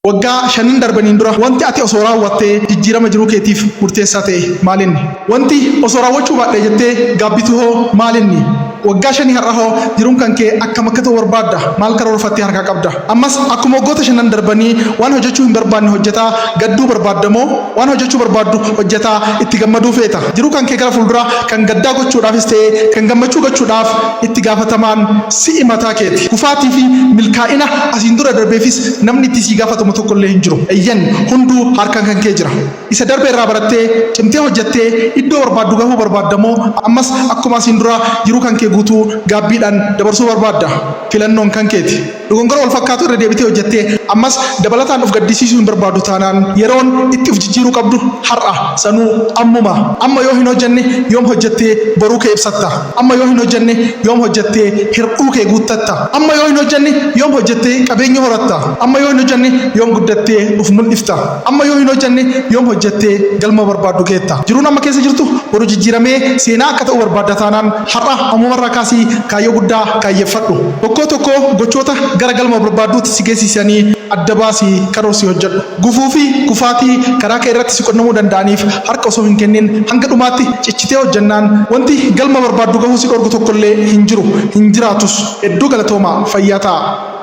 Waggaa shanan darbaniin dura wanti ati osoo raawwattee jijjiirama jiruu keetiif murteessaa ta'e maalinni? Wanti osoo raawwachuu baadhee jettee gaabbitu hoo maalinni? Waggaa shanii har'a hoo jiruun kan kee akkam akka ta'u barbaadda? Maal karoorfattee harkaa qabda? Ammas akkuma waggoota shanan darbanii waan hojjechuu hin barbaanne hojjetaa gadduu barbaadda moo waan hojjechuu barbaaddu hojjetaa itti gammaduu feeta? Jiruu kan kee gara fuulduraa kan gaddaa gochuudhaafis ta'ee kan gammachuu gochuudhaaf itti gaafatamaan si'i mataa keeti. Kufaatii fi milkaa'ina asiin dura darbeefis namni itti sii gaafatamu tokko illee hin jiru. Eeyyen, hunduu harkaan kan kee jira. Isa darbe irraa barattee, cimtee hojjettee iddoo barbaaddu gahuu barbaadda moo ammas akkuma asiin duraa jiruu kan kee guutuu gaabbiidhaan dabarsuu barbaadda? Filannoon kan keeti. Dogongora wal fakkaatu irra deebitee hojjettee ammas dabalataan of gaddisiisuu hin barbaaddu taanaan yeroon itti of jijjiiruu qabdu har'a, sanuu ammuma. Amma yoo hin hojjenne yoom hojjettee boruu kee ibsatta? Amma yoo hin hojjenne yoom hojjettee hir'uu kee guuttatta? Amma yoo hin hojjenne yoom hojjettee qabeenya horatta? Amma yoo hin hojjenne yoom guddattee of mul'ifta? Amma yoo hin hojjenne yoom hojjettee galma barbaaddu geetta? Jiruun amma keessa jirtu boru jijjiiramee seenaa akka ta'u barbaadda taanaan har'a ammumarraa kaasii kaayyoo guddaa kaayyeffadhu. Tokkoo tokkoo gochoota gara galma barbaadduutti si geessisanii adda baasii karoorsii hojjedhu. Gufuu fi kufaatii karaa kee irratti si qunnamuu danda'aniif harka osoo hin kennin hanga dhumaatti cichitee hojjennaan wanti galma barbaaddu gahuu si dhorgu tokkollee hin jiru, hin jiraatus. Hedduu galatoomaa, fayyaa ta'aa.